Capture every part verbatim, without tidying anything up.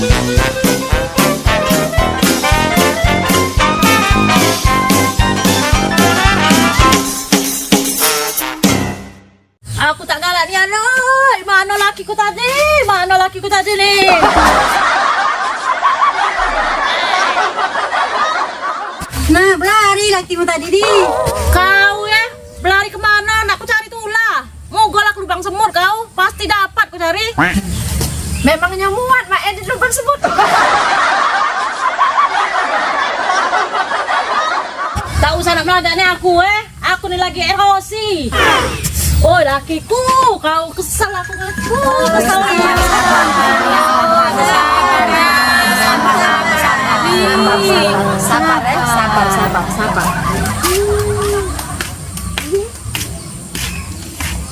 Aku tak galak nian, oi. Mano lakiku tadi? Mano lakiku tadi ni? Nah, belari lakimu tadi, di. Kau ya, belari kemano? Nak ku cari tulah. Mogol aku lubang semut kau, pasti dapat ku cari. Memangnya muat, Mak, eh, di lubang semut? Tak usah nak meladak ni aku, eh. Aku ni lagi emosi. Oi, lakiku, kau kesal aku, aku kesal. Sabar, eh, sabar, sabar, sabar.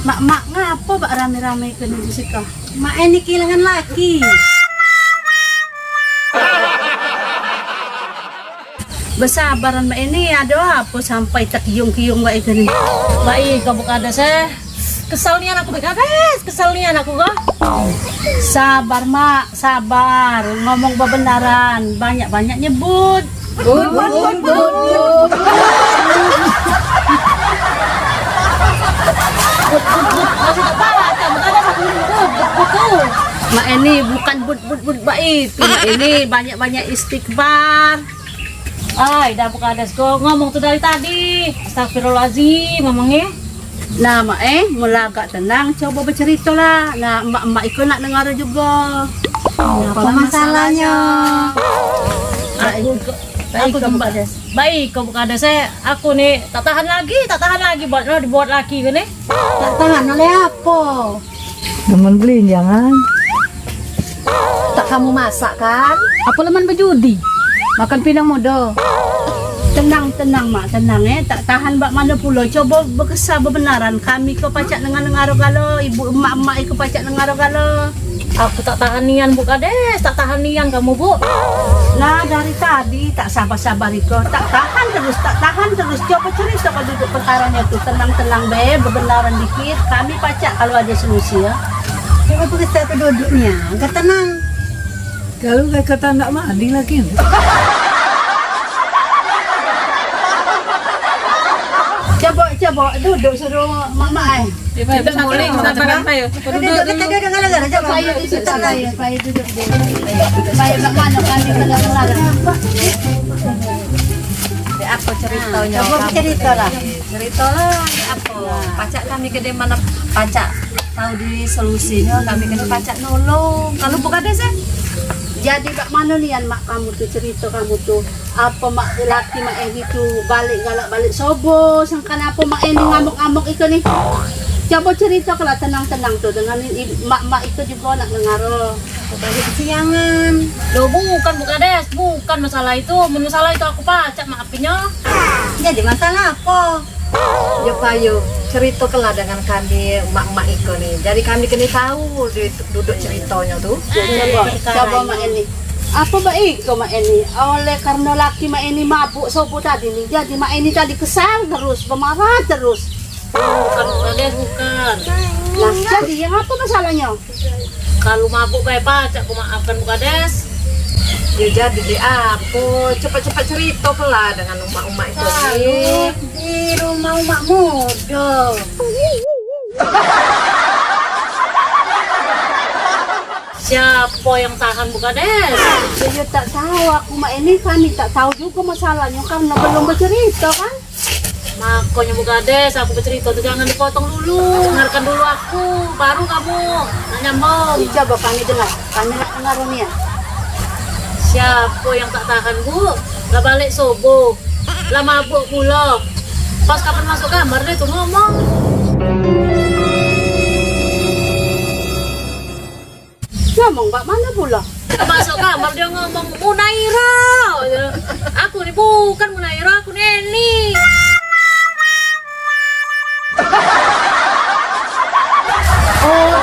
Mak, mak, ngapo bak rame-rame ke nunggu siko? Mak ini kehilangan laki. Besabaran, Mak ini, ado apo sampai tekiung-kiung bae itu ni? Baik, kau buka ada seh. Kesal nian aku, Bek Kades. Kesal nian aku, kok. Sabar, Mak, sabar. Ngomong bebenaran, banyak-banyak nyebut. But, but, but, but, but. Mak ini bukan but, but, but, baik itu. Mak ini banyak-banyak istighfar. Ai, dah buka ada sego ngomong tu dari tadi. Astagfirullahalazim, ngomongnya. Nah, Mak, eh, mula agak tenang, coba becerita lah. Nah, emak-emak iko nak dengar juga. Apa masalahnya? Aku, aku Baik, kau buka des. Baik, kau buka des. Eh, aku ni tak tahan lagi, tak tahan lagi buat lo dibuat laki ke ni. Tak tahan oleh apa? Demen belinjangan. Tak kamu masak kan? Apa leman bejudi? Makan pinang muda. Tenang, tenang, Mak, tenang, eh. Tak tahan bak mano pulo. Coba bekesah bebenaran. Kami ke pacak dengar-dengar galo, ibu emak-emak ke pacak dengar galo. Aku tak tahan nian, Bu Kades, tak tahan nian kamu, Bu. Nah, dari tadi tak sabar-sabar iko, tak tahan terus, tak tahan terus. Coba cerita kau duduk perkaranyo tu, tenang-tenang bae, bebenaran dikit. Kami pacak kalau ada solusi ya. Coba kita tu duduk ni ya, agak tenang. Kalau kata ndak mandi lagi. Coba, coba duduk suruh mak-mak ai. Kita guling, sabaran, payo. Duduk, kita duduk, duduk, duduk, coba. Payo duduk, payo, payo duduk dulu. Payo, mak mano kami tengah-tengah. Apa ceritanya? Coba cerita lah. Cerita lah, apa? Pacak kami gede mana pacak tahu di solusinya, kami kena pacak nolong. Kalau bukan desa, jadi bak mano nian mak kamu tu, cerita kamu tu? Apa mak laki mak Eni tu balik galak balik sobo, sangkan apa mak Eni ngamuk-ngamuk itu ni? Coba cerita kelah tenang-tenang tu dengan i-, mak-mak itu juga nak dengar. Aku balik kesiangan. Loh, bukan, Bu Kades, bukan masalah itu. Mun masalah itu aku pacak maafin nyo. Jadi masalah apa? Yo payo, cerita kelah dengan kami mak-mak iko ni. Jadi kami kena tahu di duduk ceritonyo tu. Coba, coba mak Eni. Apa baik kau mak Eni? Oleh karena laki mak Eni mabuk sobo tadi ni, jadi mak Eni tadi kesal terus, pemarah terus. Bukan, bukan, Des, bukan. Nah, jadi yang apa masalahnya? Kalu mabuk bae pacak ku maafkan, Bu Kades. Ya jadi deh apa? Cepat-cepat cerita kelah dengan umak-umak itu. Kalu di rumah umak muda. Siapa yang tahan, Bu Kades? Ya, ya tak tahu aku, Mak Eni, kami tak tahu juga masalahnya karena belum bercerita kan. Makonyo Bu Kades, aku becerita tu jangan dipotong dulu, dengarkan dulu aku, baru kamu nak nyambung. Coba kami dengar, kami nak dengar ni ya. Siapa yang tak tahan, Bu? Lah balik subuh, lah mabuk pula. Pas kapan masuk kamar dia tu ngomong. Ngomong bak mano pulo? Masuk kamar dia ngomong, "Munaira." Aku ni bukan Munaira, aku Neni. Oh,